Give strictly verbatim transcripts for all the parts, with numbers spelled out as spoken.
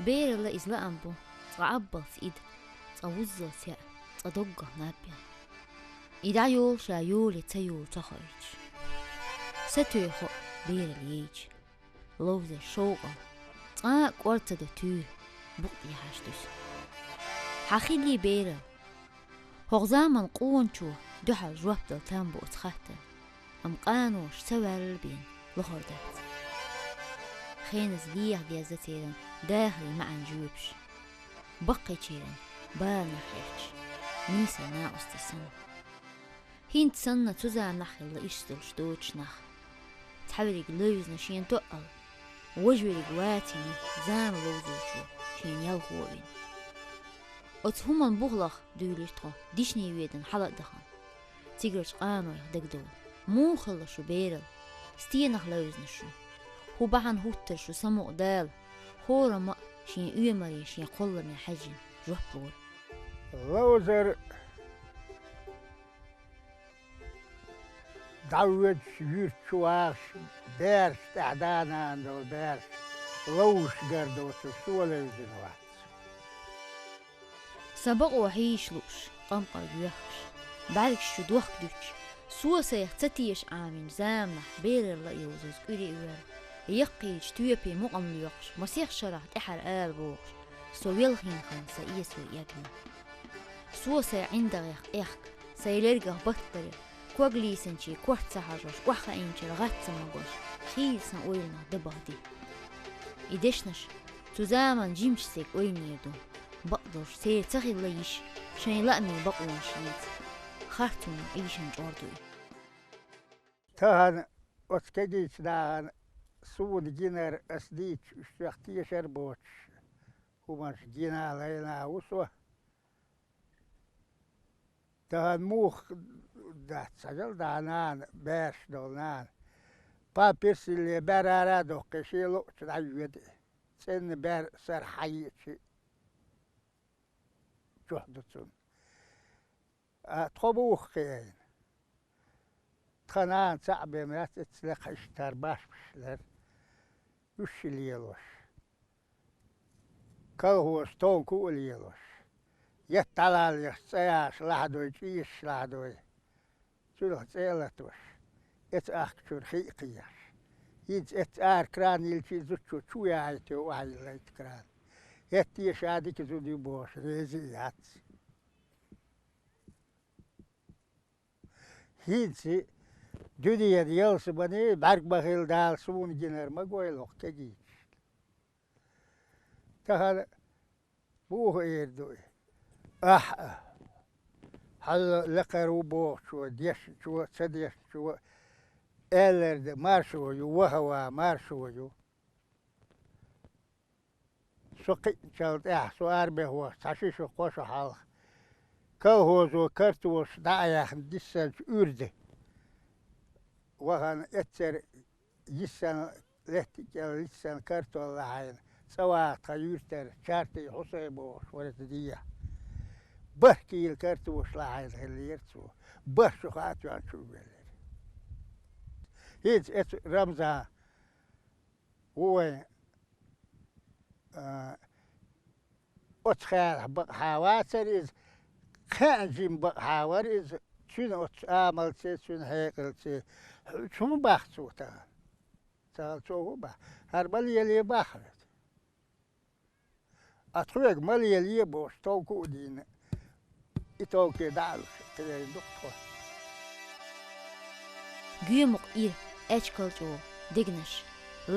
Бералла иза лаам бу, цкъа Ӏаббалц ида, цкъа вуззалц яа, цкъа доггах наб яа. И дӀайолу ша йоле ца йолу ца хоуьйтуш. Са тоьху а бералла ейча. Ловзар шовкъал, цкъа а кӀор ца до туьйра, букъ тӀехьаш дуьсу. Хьан хилли берал? ХӀокху заман къоначо дуьхьал жоп дала там бу оцу хаттарна, амма къаноша ца ваьлла бен лохур дац. Хеназа леха деза церан дахарийн маьӀан жоьпаш. Баккхийчеран баланах хьерчаш, нийсалла накъостий санна. ХӀинца санна цу заманахь хилла иштта долуш доцуш нах. Цхьавериг левзина шен тоъал, важвериг вацийна зама ловзучо шен ялхо а вина. Оцу хӀуманан бухалах дуьйлира тхо Дишни-Ведан хьала а дахана. Цигарчу къанойх дагадовла. Муха хилла шу берал? Стенах левзина шу? ХӀун бахьана хӀуттура шу самукъа Дала? ХӀораммо а шен оьмаре, шен кхолламе хьаьжжина жоп лора. Ловзар дӀавоьдуш юьрта чу вагӀаш, бераш тӀехь да-нана долу бераш ловзуш гар доцург со левзина вац. Сан бакъо хьийзаш лууш, къамкъарг йоьхкуш, бӀаьргаш чу дохка дуьтуш, со сайх ца теша Ӏамийначу заманахь бералла а йовзаза кӀуьре а воьру, яккхийчу тоьпе мукъам лоькхуш, масех шарахь тӀаьхьара ала бохуш, со велхина хан сан эсо эгна. Со сайн ӀиндагӀех къехка, сайн лергах баттара, ког лийсинчийн корта ца хьажош, охьахаийначара гӀад ца могош, хийла сан ойланах дабагӀа ди. И дешнаш цу заманан жимачу стеган ойланера ду. Бакъдолуш церан ца хилла йиш, шайн лаамийн бакъонаш йийца. Харцонан Ӏийшан чӀор ду и. Тахана оцу кегийчу нахана суна гинарг ас дийцча, уьш цуьнах тешар а боцуш, хӀуманаш гина а лайна а ву со. Тахана муха дац хьажал, да-нана, бераш долу нана. Пан пирсилле бер ара а доккхий, шен лоучу дӀайоьду и. ЦӀенна бер сара хьан йиъча чохь ду цунна. А тхо муха кхиийна? Тхан нана цхьаъ бен яц, эццахь лекха иштта хӀара башмаш лер, уьш ши лелош. Колхоза тонка а лелош, етт дӀалаллехь цӀа яхьаш лахьадой, чӀешаш лахьадой, цуьнах цӀе а латош, эца ахка чуьра хи а кхехьаш. ХӀинца эцца ара кран йиллича, и зудчо чу яхьийтина охьайиллайта кран. ХӀетте ша дика зуда ю бохуш, реза а яц. ХӀинца дуьненан ялсамане бӀаьрг ма хилла, Дала суна гинарг ма гойла хӀокху кегийчаьрга. Тахана муха эр ду и? Ахьа, хьалла лекхара ву бохучо, дешначо а, ца дешначо а, аьлларг маршо ю, ваха ван маршо ю. Со кхиъначул тӀаьхьа, со арабехь вахча цхьа ши шо, кхо шо хьалха, колхозо картош дӀа а яьхна диссинчу уьрда вахана, эццара йиссана, лаьттан кӀел йиссана картол лахьийна, цӀа ваха тхан юьртара Чартий Хьусай бохуш вара дехьа. БархӀ кийла картош лахьийна хиллера цо, бархӀ шо хаа тоьхна чу а веллера. ХӀинца эцу Рамзан ву вайн, а, оцу хенахь бакъахьа вацара иза, кхин а жима бакъахьа вара иза, цуьнан оцу амалца, цуьнан хьекъалца. Цу хӀун бах цо тахана? Ца хала цо хӀун бах? ХӀара ма лелае бах хьоьца. А тхоьга ма лелае бохуш, товку а дийна, и товке дӀа а луш, кхерийна ду-кх тхо. Гоьмукъ ира, аьчкал чӀогӀа, дегнаш,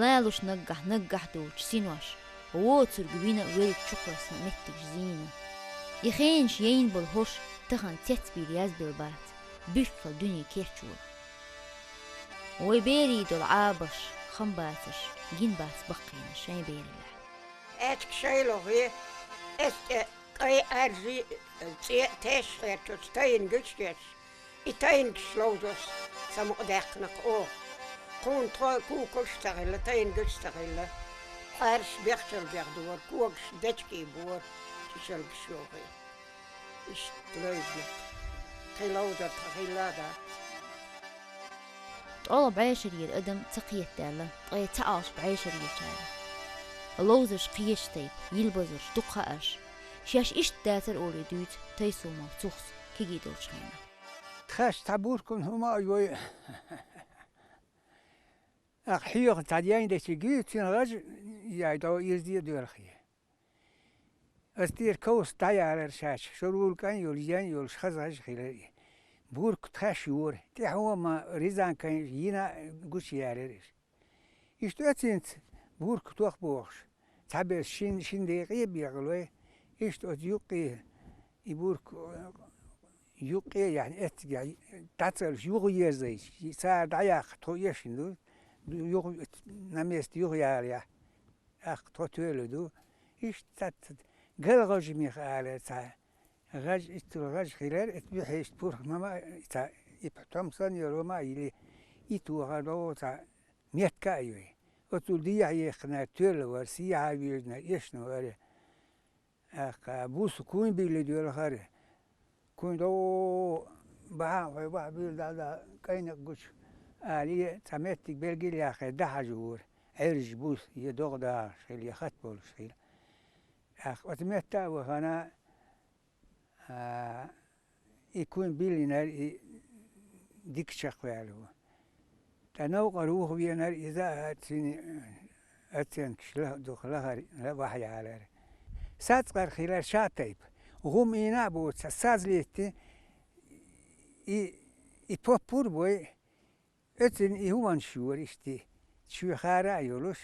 лалуш наггахь-наггахь долчу синош, воцург вина, верг чукхоьссина меттигаш зийна. И хенаш яйна болу хӀорш тахана цецбийр язбелла бац, буьркхила дуьне керчора. Вай берийн долу Ӏабаш, хам бацаш, гина бац баккхийнаш шайн бераллехь. Аьчка шайло хи, эс тӀе кӀай аьржи, цӀе а теш херчуьрчу тайингаш а теш, и тайингаш ловзош самукъадаьккхина-кх оха. Кхунна тхо кукалш а ца хилла, тайингаш а ца хилла, Ӏаьржаш бехчалбех дора, когаш дечкий бора, чӀишалгаш йохий. Иштта левзина-кх. Кхин ловзар тхан хилла а дац. ТӀолгӀа бӀешарера адам ца кхетадаьлла, ткъе ца Ӏалаш бӀешарерчара. Ловзарш кхечу тайпа, йилбазарш дукха хаарш. Шаьш иштта дацара олий дуьйцу Тайсумов Цухас кегий долчу хенахь. Тхаьш цхьа буркун хӀума а йой. Ахьа хьоьху цхьа ден дечиг, цуьнан гӀаж яй дов ирзе а доьлхий. Ас тӀера ковс дӀаялара шаьш, шо рулкан йолу, ян йолуш хаза гӀаж хилира и. Бурка тхаьш йора, тӀаьхьо а ма ризанкайн йина а гучуялира иш. Иштта оцинца бурка тох бохуш, цхьаберш шин, шин декъе а бегӀалой, иштта оцу юккъе и бурка юккъе а яхьна, эццигехь дӀацалуш юха езайча, цара дӀаяккха тхо эшна ду, ду юха, на месте юха ялаяхь, тӀаккха тхо тоьлур ду. Иштта цац галгӀожамех алара цхьа гӀаж, иццул гӀаж хилар, эцу буьхьешта пурх ма ма, цхьа и томсан йолу ма а йили, и тохар догӀу цхьа метка а йой. Оцул дехьа ехкхинарг тоьлла вара, сехьа вижнарг эшна вара. ТӀаккха бусу куьйн билли доьлхара. Куьйн догӀу бахьа хьой бахьа билла дӀа-дӀа кӀайнакъ гучу алий, цхьа меттиг белгил яххе, дӀахьажа вора. Ӏаьржа бусу, я догӀа дахарш хила, я хатта болуш хила. ТӀаккха оцу метта а вахана, а, и куьйн биллинарг и дика чекхваьлла ву. Ткъа новкъара вухавенарг иза а цуьнан оценкаш ла-, дукха лахара, ла-, вахьа ялара. Сацкъара хилар ша тайпа. ГӀум ийна а боцу, саз летти, и, и поппур а бой, оьцуьнан и хӀуманаш йора иштта, чоь хара а йолуш,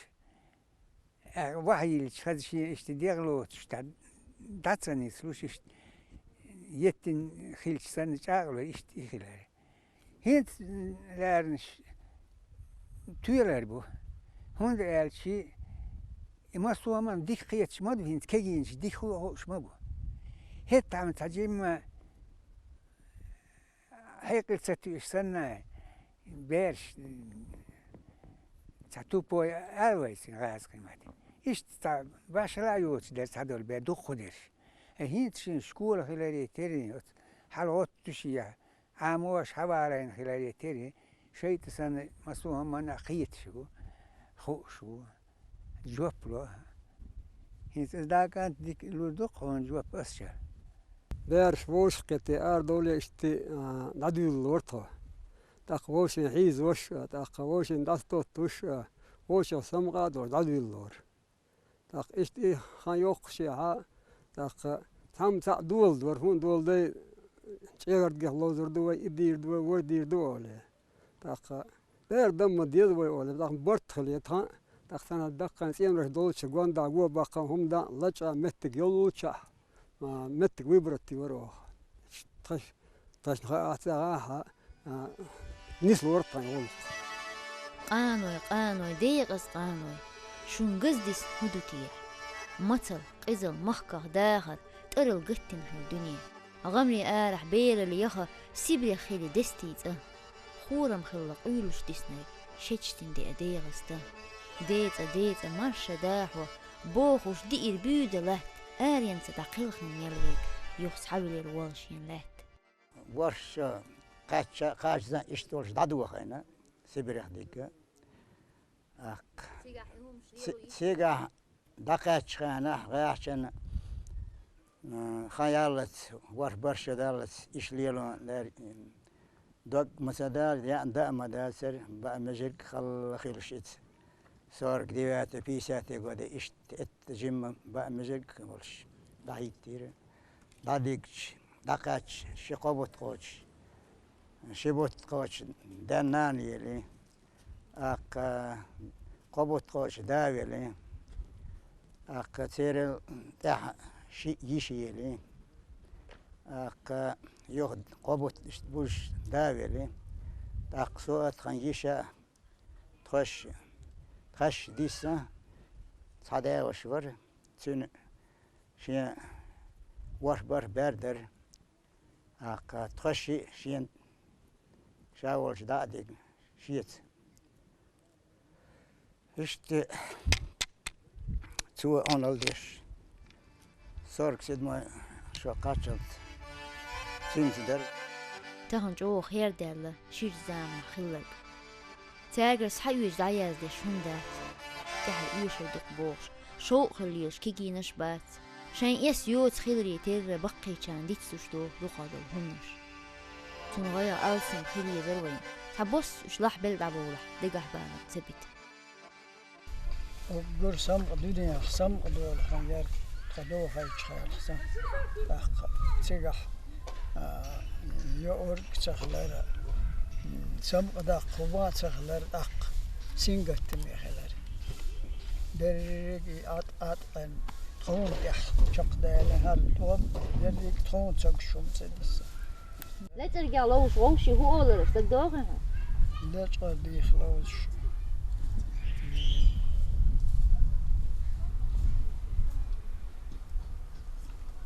а, вахьа йиллича хаза шен иштта дегӀ лоцуш, тӀа дӀа ца нислуш, иштта еттина хилча санна чӀагӀло иштта и хилар. ХӀинца лаьрнаш тоьлар бу, хӀунда аьлча и массо а хӀуманна дика кхеташ ма ду, хӀинца кегийнаш дика хууш ма бу. ХӀетахь цхьа жимма хьекъал ца туьйсуш санна, бераш, цхьа тупой аьлла вай цуьнан гӀазкхийн маттахь. Иштта цхьа башхала а йоцуш дара цхьадолу бер дуккха дерш. Э, хӀинца шен школа хиларе терра, оцу хьала гӀоттуш я, Ӏамош хьавалайна хиларе терра, шайтӀа санна, массо а хӀуманна а кхеташ ву, хууш ву, жоп ло. ХӀинца иза дӀа кӀант дика лур ду-кх хьуна жоп ас шуьга. Бераш вовшахкхетте арадовле иштта, а, дӀадуьйлалора тхо. ТӀаккха вовшийн хьийзош а, тӀаккха вовшийн дӀасатоттуш а, вовшех самукъа а долуш дӀадуьйлалора. ТӀаккха иштта и хан йоккхушехьа, тӀаккха цхьамма цхьаъ доладора, хӀунда доладай, чӀегӀардгех ловзур ду вай, и дийр ду вай, вай дийр ду олий. ТӀаккха бер дан ма деза вай олий, тӀаккха барт хиле тхан, тӀаккха сан даккхайн цӀенош долчу гондахь го баккхам хӀума дан лачкъа меттиг йоллучахь, а, меттиг выбрать йора оха. Тхаш-, тхашна хаа ца гӀахьа, а, нислора тхан гӀуллакх. Къаной, къаной, декъаза къаной, шун газдисна хӀун ду те? Мацалла, къизалла, махках дахар, тӀаралла гаттина хӀара дуьне. ГӀамре арахь бералла яха, Сибрех хили дестий цӀа. Хурам хилла къуьйлуш диснарг, шечдина деа дегӀаста. Деца, деца, марша дахьо, бохуш диира буьйда латта, аренца дӀакхелхина мел верг, юха схьавелира волла шен лаьтта. ВорхӀ шо кхаьчча, кхаччалц иштта волуш дӀадохийна, Сибрех дигга. Аккха. Цигахь и хӀумаш лело йиш яц? Цигахь дӀакхаьччу хенахь гӀаьхчина, м, хан яллалц, ворхӀ-бархӀ шо даллалц, иштта лело лаьрра, м, дог ма ца дала, яа даа ма дацара, баа межарг халла хилаш иза. Сорок девятый, пятидесятый годы иштта этта жимма баа межарг а волуш дӀахӀиттийра. ДӀадигча, дӀакхаьчча, ши-кхо бутт кхочуш, ши бутт кхочуш, ден-нана елий. Аккха кхо бутт кхочуш да велий. Аккха церан тӀаьхьа шиъ йиша елий. Аккха юха кхо бутт иштта бузуш да велий. ТӀаккха со а, тхан йиша а, тхоьш, тхаьш дисна, цхьа даь-ваша вара, цуьнан шен ворхӀ-бархӀ бер дара. Аккха тхо шиъ шена ша волчу дӀа а дигна, шеца. Иштта цо Ӏуналла деш, сорок седьмой шо кхаччалц цуьнца дара. Тахана чӀогӀа хердаьлла ширачу заманахь хилларг. Цаьргара схьаоьцуш дӀаяздеш хӀума дац. ТӀаьхьа оьшур ду-кх бохуш, Шовкъ хила лелаш кегийнаш бац. Шайн эс йоца хиларе терра баккхийчарна дицлуш ду дукхагӀа долу хӀуманаш. Цунна гӀайгӀа алсам хила езара вайн. Цхьа босса уьш лахь белла дӀабовлахь, дагахь бала ца бита. Уггар самукъа дуьненах самукъа долу хан яра тхан дохайчу хенахь сан. ТӀаккха цигахь, а, йоӀург ца хилара, м, самукъа даккха хӀума ца хилара, тӀаккха сингаттаме хилара. Берриг и атӀ-атӀ тхуна тӀехь чекхдаьлла хӀара тӀом, берриг тхуна ца гуш хӀума ца дисса. Лечкъаргахь ловзуш вовшийн хӀу олура, аса дагадогӀий хьуна? Лечкъар дийха ловзуш.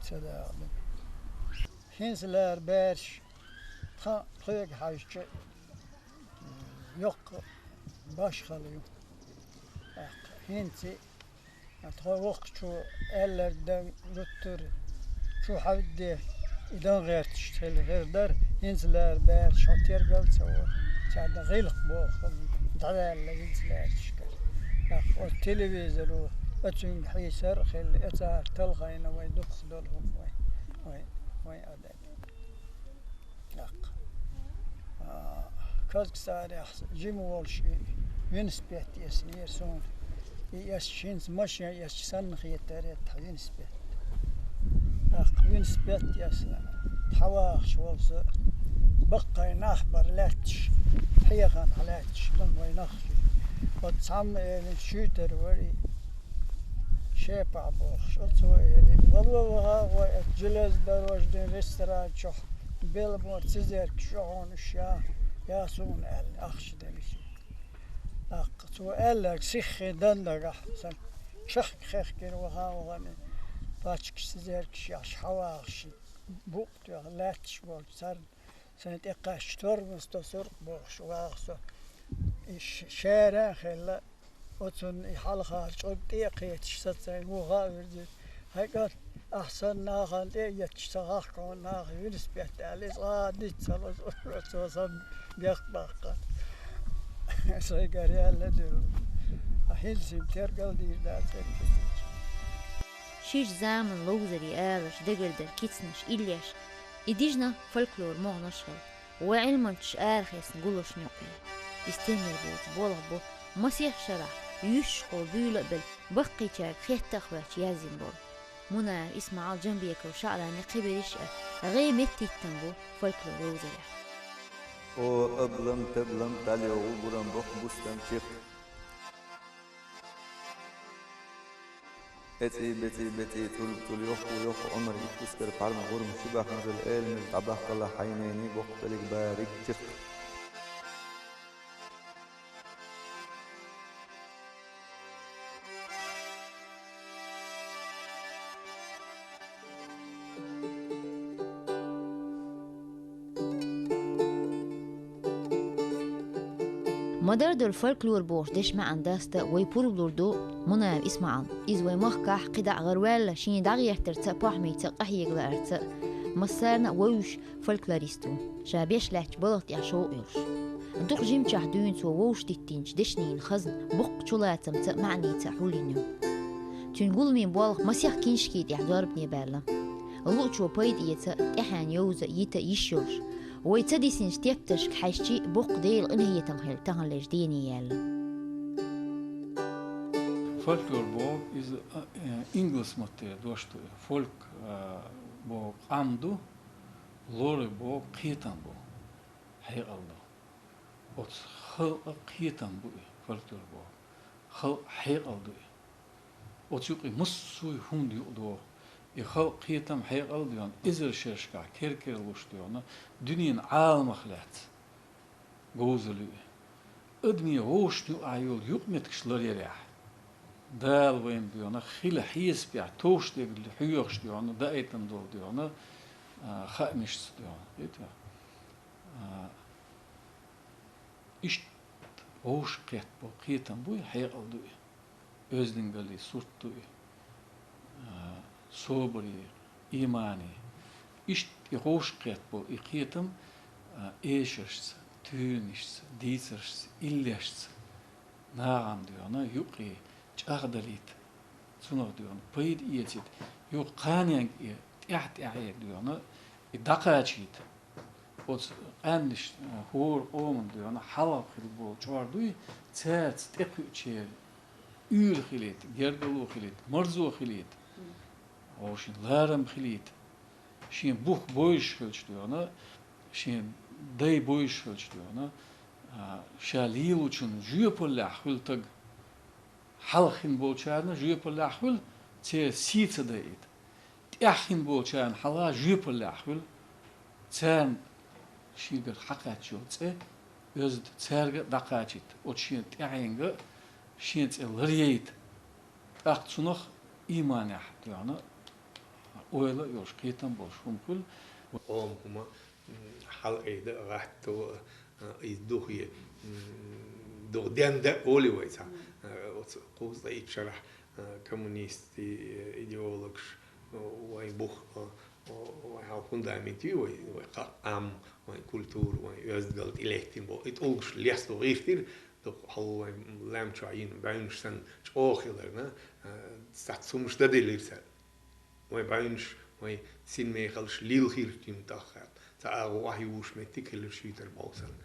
Ца дагӀа. ХӀинца лара баьраш тхан тхоьга хьаьжча, йоккха башхалла ю. ТӀаккха хӀинца тхо воккхачо аьлларг дан гуттар а чу хьаьвдде, и дан гӀерташ хила хир дара, хӀинца лара баьраш хьо тергал а ца вара. Царна гӀиллакх боху хӀума дӀаваьлла хӀинца лаьрташкара. ТӀаккха оцу телевизоро, оцуьнга хьийсар а хилла, и цара талхайна вай дукхах долу хӀума вай, вай, вай а дан. ТӀаккха, а, Казахстанехь жима волуш и велосипед эцнера суна. И эцча, хӀинца машен эцча санна хетара тхан велосипед. ТӀаккха велосипед эцна, тхьавахаш волу со, баккхий нах бара лаьтташ, хьеханхьа лаьтташ, дан вай нах. Оцу цхьамма элира, шуьйтар вара и. Шепахь бохуш, оцо элира: «Вало, ваха гӀой, оцу железнодорожный ресторан чохь белламора цизеркаш ю хьуна уьш, я, я суна», — аьлла, ахча делира. ТӀаккха цо аьлларг сиххе дан дагахь, сан чехка хехкина ваха вахана, пачкаш цизеркаш еш, хьавахаш, букъ тоьхна лаьтташ болчу царна. Сайн тӀекхаьчча тормоз тосура бохуш ваха со. И ш-, шера а хилла, оцунна и хьалхара чӀуг тӀе а кхеташ, сацайна вуха а вирзира. Хьайн кӀант, ахь санна нахана тӀе а етташ ца гӀахка хьуна наха велосипед аьлла, иза а диц ца лозу, цо сан бехк баккха. Сайгара яьлла а дуьйла. А хӀинца тергал дийр дац церан кисинчу. Ширачу заманан ловзарийн аларш, дагардар, кицанаш, иллеш, и дижна фольклор могӀанаш хилла. Вай Ӏилманчаш арахецна гуллушна юкъе. Иза теннар боцу болх бу, масех шарахь, юьсшхо буьйла а белла, баккхийчаьрга хетта а хӀоьттича язйина болу. Мунаев ИсмаӀал, Джамбеков ШаӀрани, кхиберш а, гӀе меттиттам бу фольклор ловзарехь. О, аблам-таблам, талйо гӀубурам боккха бустам чекх. ЭцӀий-бецӀий-бецӀий, цӀул-цӀул йоккха-йоккха Ӏумар, итт ускар пхьарма гӀурма ши бахмазал, эламал дӀабаккхала хьайнений боккха белиг бариг чиркх. Ма-дарра долу фольклор бохуш деш маьӀна даста вай пурба лур ду Мунаев ИсмаӀална. Иза вай махкахь кхидӀа а гӀараваьлла, шена дӀагӀертарца а, похӀмица а, къахьега лаарца а, массарна а вевзаш фольклорист ву, ша беш лаьттачу балха тӀехь шовкъ йолуш. Дукха жимчохь дуьйна цо вовшахтиттинчу дешнийн хазна боккха чулацамца а, маьӀница а хьулйина ю. Цуьнан гуламийн болх масех киншкий тӀехь зорбане баьлла. Луучо пайда эца, тӀаьхьенна йовза, йита йиш йолуш, вай ца дисинчу тептаршка хьаьжчий, боккха Делан къинхетам хилла таханлерчу дене яьлла. Фольклор боху иза, а, э, ингалс маттера дош ду и. Фольк, а, боху къам ду, лоры боху кхетам бу, хьекъал ду. Оцу халкъан кхетам бу и, фольклор боху. Халкъан хьекъал ду и. Оцу юкъе массо а хӀума юкъадоху. И халкъан кхетам, хьекъал а доьгӀна, эзар шерашкахь кер-кер луш доьгӀна, дуьненан Ӏаламах лаьцна говзалла ю и. Адамийн вовшашна юкъахь йолу юкъаметтигаш ларъярехь, Дала вайна доьгӀна, хила хьесапехь товш дерг хьоьхуш доьгӀна, даийтина долу доьгӀна, а, хаамашца доьгӀна. Хетий? А, иштта вовшахкхетта болу кхетам бу и, хьекъал ду и, оьздангаллин сурт ду и, а, собаре, иймане. Иштта и вовшахкхетта болу и кхетам, а, эшаршца, туьйранашца, дийцаршца, иллешца нагӀана доьгӀна юкъе чӀагӀдалийта. Цунах доьгӀна пайда эцийта, юха кханенга и тӀаьхьа-тӀаьхьа доьгӀна, и дӀакхачийта. Оцу къаьмнаш, хӀора къоман доьгӀна хьалха хилла болу чкъор дуй, цаьрца тӀекхуьучеран уьйр хилийта, гергало хилийта, марзо хилийта, вовшийн ларам хилийта. Шен бух бовзуш хилча доьгӀна, шен дай бовзуш хилча доьгӀна, а, ша лелочун жоьпаллехь хуьлу таг. Хьалха хин болчарна жоьпаллехь хуьлу, церан сий ца дайта. ТӀаьхьа хин болчарна хьалха жоьпаллехь хуьлу, царна шегара хьакхаьчча йолу цӀе оьзда цаьрга а дӀакхачийта, оцу шен тӀаьхьенга а шен цӀе ларъяйта. ТӀаккха цунах ийманехь доьгӀна ойла а йолуш, кхетам болуш хӀума хуьлу. Къоман хӀума, м, хьалаайда а, гӀатто а, а, иза духе, м, духу денда а олий вай цхьа. А, оцу кхузткъе итт шарахь, а, коммунистийн, э, идеологаш, а, вайн бух, а, а, вайн хьал фундамент ю вай, вай кхаъ, Ӏам, вайн культура, вайн оьздангалла тӀелеттина боху. И тӀулгаш лесто гӀиртира, дукха хьал вайн лаьмна чохь йина бӀаьвнаш санна чӀогӀа хиларна, а, сац хӀумаш дан делира цара. Вайн бӀаьвнаш, вайн синмехаллаш лилхира жимма тӀаккха. Цхьа агӀо охьаювуш меттиг хилира шуьйтара бӀов санна.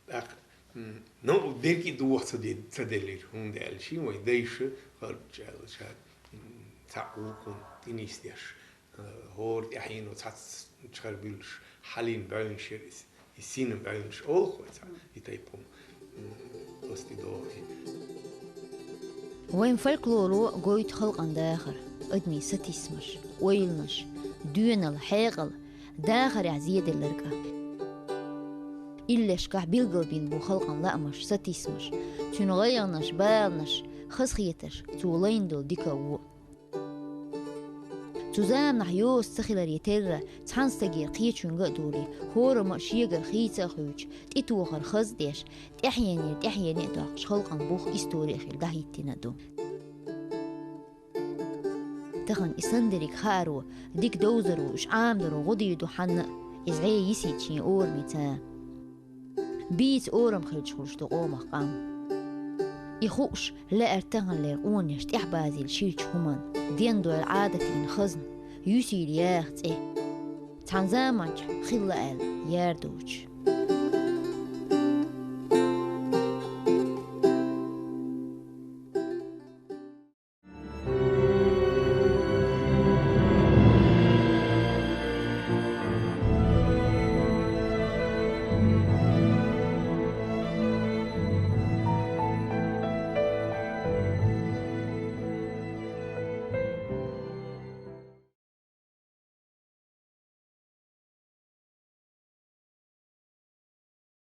ТӀаккха, м, ну, дерг и доха ца де-, ца делира, хӀунда аьлча шен вайн дайша, харжча аьлла, ша, м, цхьаъ вукхунна тӀе нисдеш, э, хӀора тӀаьхьено цхьацца чхьара буьллуш, хьалийна бӀаьвнаш яра иза. И синан бӀаьвнаш олу вай цхьа, и тайпа хӀума, м, оцу тӀе догӀу и. Вайн фольклоро гойту халкъан дахар, адамийн сатийсамаш, ойланаш, доьналла, хьекъал, дахарехь зеделларг а. Иллешкахь билгалбина бу халкъан лаамаш, сатийсамаш, цуьнан гӀайгӀанаш, баланаш, хазахетарш, цо лайна долу дика а, вон а. Цу заманахь йоса ца хиларе терра, цхьана стагера кхечуьнга а долий, хӀораммо а шегара хийца а хуьйцуш, тӀетохар хаза а деш, тӀаьхьенера тӀаьхьене а доккхуш, халкъан бух, истори а хилла дӀахӀиттина а ду. Тахана и санна дерриг хааро, дика довзаро, уьш Ӏамадаро гӀо дийр ду хьанна а, иза гӀе йисийта шен орамица. Бийца орам хилча хуьлуш ду къомах къам. И хууш, лаьара таханлера къонанаш тӀаьхьабазийла ширчу хӀуманна, дендойла Ӏадатийн хазна, юьсийла яха цӀе. Цхьана заманчохь хилла аьлла яра доцуш,